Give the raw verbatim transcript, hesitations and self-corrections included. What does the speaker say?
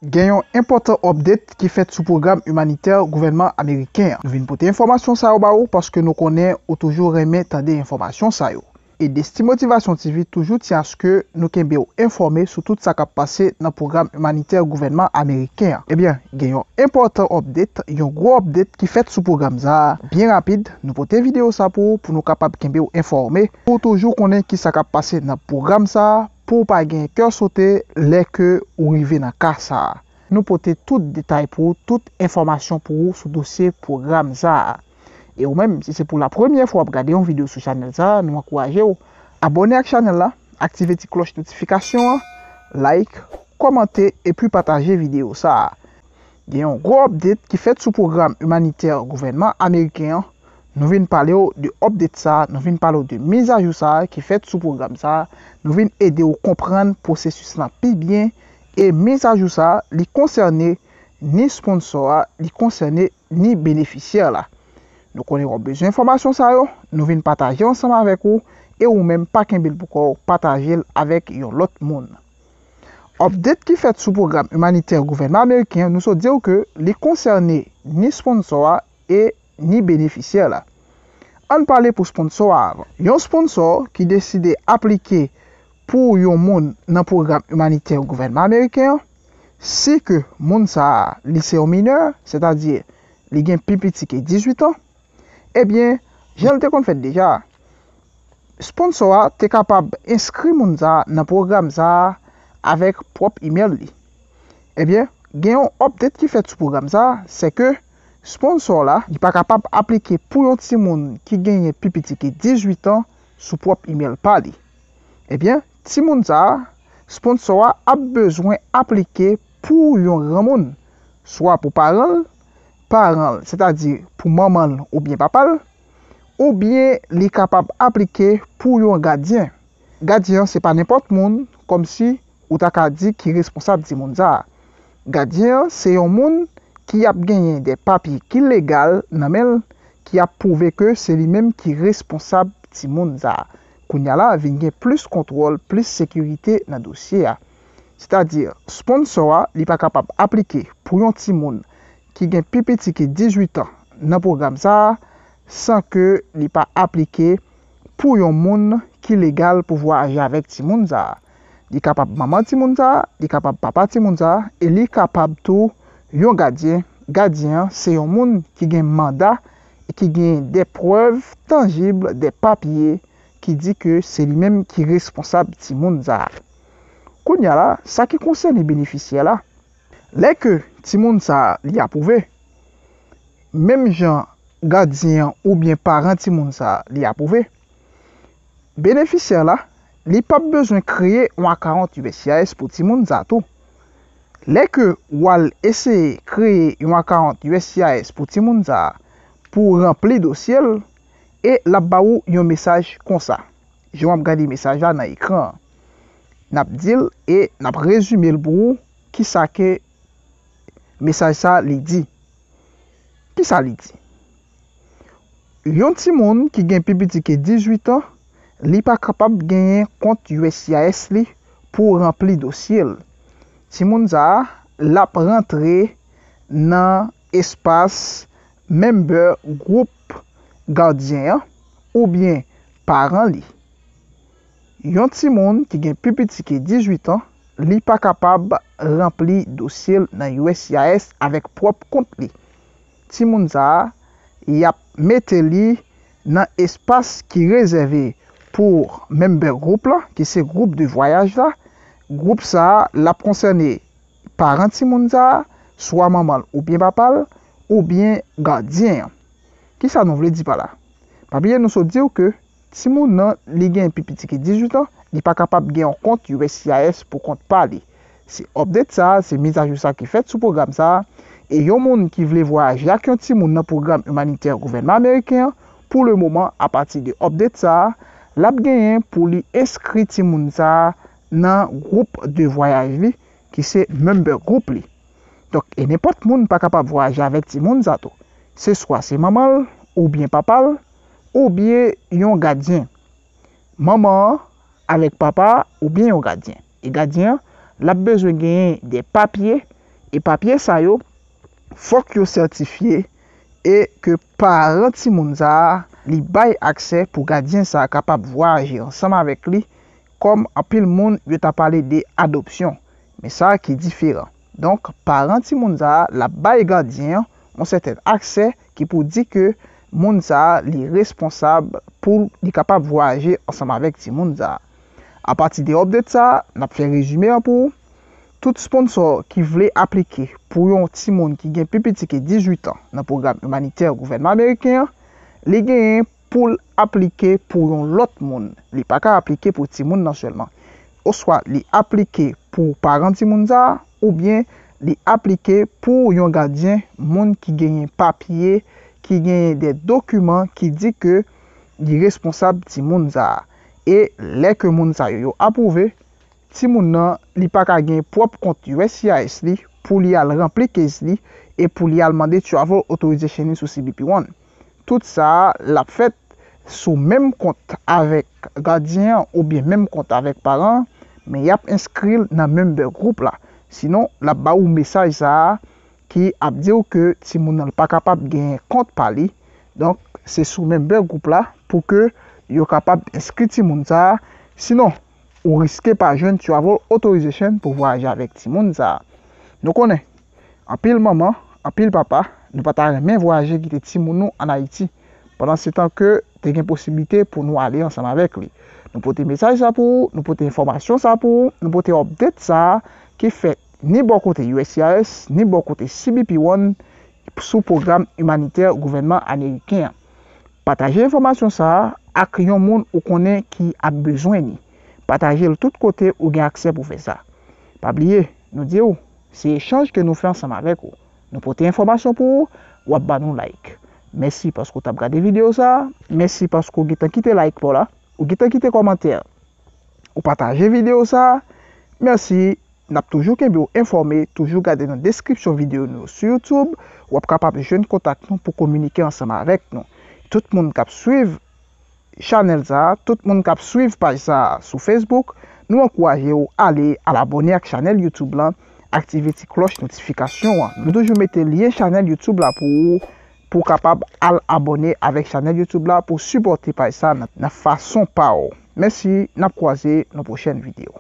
Gen yon enpòtan update ki fèt sou pwogram imanitè gouvènman ameriken an. Nou vin pote enfòmasyon sa yo ba ou paske nou konnen ou toujou renmen tande enfòmasyon sa yo. E Desti Motivation T V toujou tyen aske nou kenbe w enfòme sou tout sa k ap pase nan pwogram imanitè gouvènman ameriken an. Ebyen, gen yon enpòtan update, yon gwo update ki fèt sou pwogram sa a. Byen rapid, nou pote videyo sa pou ou, pou nou kapab kenbe w enfòme, pou w toujou konnen ki sa k ap pase nan pwogram sa a, pou w pa gen kè sote lè ke ou rive nan ka sa a. Nou pote tout detay pou ou, tout enfòmasyon pou ou sou dosye pwogram sa a. E ou menm, si se pou la premyè fwa w ap gade yon videyo sou chanèl sa a, nou ankouraje w abòne ak chanèl la, aktive ti klòch notifikasyon an, like, kòmante epi pataje videyo sa a. Gen yon gwo update ki fèt sou pwogram imanitè gouvènman ameriken an. Nou vin pale w de update sa a, nou vin pale w de mizajou sa a ki fèt sou pwogram sa a, nou vin ede w konprann pwosesis lan pi byen, e mizajou sa a, li konsène ni sponsò a, li konsène ni benefisyè la. Nou konnen w ap bezwen enfòmasyon sa yo, nou vin pataje ansanm avèk ou, e ou menm pa kenbe l pou kò w, pataje l avèk yon lòt moun. Update ki fèt sou pwogram imanitè gouvènman ameriken an, nou sot di w ke li konsène ni sponsò a e ni benefisyè la. Ann pale pou sponsò a avan. Yon sponsò ki deside aplike pou yon moun nan pwogram imanitè gouvènman ameriken an, si ke moun sa a, li se yon minè, sètadi li gen pi piti ke dizuit an, ebyen, jan l te konn fèt deja, sponsò a te kapab enskri moun sa a nan pwogram sa a avèk pwòp imèl li. Ebyen, gen yon update ki fèt sou pwogram sa a, se ke sponsò la, li pa kapab aplike pou yon timoun ki genyen pi piti ke dizuit an sou pwòp imèl pa li. Ebyen, timoun sa a, sponsò a ap bezwen aplike pou yon granmoun, swa pou paran l, paran l, sètadi pou manman l oubyen papa l, oubyen li kapab aplike pou yon gadyen. Gadyen an se pa nenpòt moun, kòmsi ou ta ka di ki responsab timoun sa a. Gadyen an se yon moun ki ap genyen de papye ki legal nan men l, ki ap pwouve ke se li menm ki responsab timoun sa a. Kounye a la, vin gen plis kontwòl, plis sekirite nan dosye a. Sètadi, sponsò a, li pa kapab aplike pou yon timoun ki gen pi piti ke dizuit an nan pwogram sa a, san ke li pa aplike pou yon moun ki legal pou vwayaje avèk timoun sa a. Li kapab manman timoun sa a, li kapab papa timoun sa a, e li kapab tou yon gadyen. Gadyen an se yon moun ki gen manda e ki gen de prèv tanjib, de papye ki di ke se li menm ki responsab timoun sa a. Kounye a la, sa ki konsène benefisyè la, lè ke timoun sa a li apwouve, menm jan gadyen an oubyen paran timoun sa a li apwouve, benefisyè la, li p ap bezwen kreye yon akawont U S C I S pou timoun sa a tou. Lè ke w al eseye kreye yon akawont U S C I S pou timoun sa a pou ranpli dosye l, e l ap ba ou yon mesaj konsa. Jan w ap gade mesaj la nan ekran an. N ap di l e n ap rezime l pou ou kisa ke mesaj sa a li di. Kisa li di? Yon timoun ki gen pi piti ke dizuit an, li pa kapab genyen kont U S C I S li pou ranpli dosye l. Timoun sa a, l ap rantre nan espas member group gadyen an oubyen paran li. Yon timoun ki gen pi piti ke dizuit an, li pa kapab ranpli dosye l nan U S C I S avèk pwòp kont li. Timoun sa a, y ap mete li nan espas ki rezève pou member group la, ki se group de vwayaj la. Group sa a, l ap konsène paran timoun sa a, swa manman l oubyen papa l, oubyen gadyen an. Kisa nou vle di pa la? Pa bliye nou sot di w ke timoun nan, li gen pi piti ke dizuit an, li pa kapab gen yon kont U S C I S pou kont pa li. Se update sa a, se mizajou sa a ki fèt sou pwogram sa a, e yon moun ki vle vwayaje ak yon timoun nan pwogram imanitè gouvènman ameriken an, pou le moman, apati de update sa a, l ap genyen pou li enskri timoun sa a nan group de vwayaj li, ki se member group li. Donk, e nenpòt moun pa kapab vwayaje avèk timoun sa tou. Se swa se manman l, oubyen papa l, oubyen yon gadyen. Manman an avèk papa a, oubyen yon gadyen. E gadyen an, l ap bezwen genyen de papye E papye sa yo, fòk yo sètifye e ke paran timoun sa a, li bay aksè pou gadyen sa a kapab vwayaje ansanm avèk li, kòm anpil moun yo ta pale de adopsyon. Men sa ki diferan. Donk, paran timoun sa a, l ap bay gadyen an yon sèten aksè ki pou di ke moun sa a, li responsab pou li kapab vwayaje ansanm avèk timoun sa a. Apati de update sa a, n ap fè rezime an pou ou. Tout sponsò ki vle aplike pou yon timoun ki gen pi piti ke dizuit an nan pwogram imanitè gouvènman ameriken an, li genyen pou l aplike pou yon lòt moun. Li pa ka aplike pou timoun nan sèlman. Oswa li aplike pou paran timoun sa a, oubyen li aplike pou yon gadyen, moun ki genyen papye, ki genyen de dokiman ki di ke li responsab timoun sa a. E lè ke moun sa yo, yo apwouve, timoun nan, li pa ka gen pwòp kont U S C I S li pou li al ranpli case li e pou li al mande travel authorization li sou C B P One. Tout sa a, l ap fèt sou menm kont avèk gadyen an oubyen menm kont avèk paran an, men y ap enskri l nan member group la. Sinon, l ap ba ou mesaj sa a ki ap di w ke timoun nan pa kapab gen kont pa li. Donk, se sou member group la pou ke yo kapab enskri timoun sa a. Sinon, ou riske pa jwenn travel authorization pou vwayaje avèk timoun sa a. Nou konnen, anpil manman, anpil papa, nou pa ta renmen vwayaje kite timoun nou ann Ayiti, pandan se tan ke te gen posiblite pou nou ale ansanm avèk li. Nou pote mesaj sa pou ou, nou pote enfòmasyon sa pou ou, nou pote update sa a ki fèt ni bò kote U S C I S, ni bò kote C B P One sou pwogram imanitè gouvènman ameriken an. Pataje enfòmasyon sa a ak yon moun ou konnen ki ap bezwen li. Pataje l tout kote ou gen aksè pou fè sa. Pa bliye, nou di w, se echanj ke nou fè ansanm avèk ou. Nou pote enfòmasyon pou ou, w ap ba nou like. Mèsi paske w t ap gade videyo sa a. Mèsi paske w gentan kite like pa w la. Ou gentan kite kòmantè. Ou pataje videyo sa a. Mèsi. N ap toujou kenbe w enfòme, toujou gade nan deskripsyon videyo nou yo sou YouTube, w ap kapab jwenn kontak nou pou kominike ansanm avèk nou. Tout moun k ap swiv chanèl sa a, tout moun k ap swiv paj sa a sou Facebook, nou ankouraje w ale al abòne ak chanèl YouTube lan, aktive ti klòch notifikasyon an. Nou toujou mete lyen chanèl YouTube la pou ou, pou w kapab al abòne avèk chanèl YouTube la pou w sipòte paj sa a nan, nan fason pa w. Mèsi, n ap kwaze nan pwochèn videyo.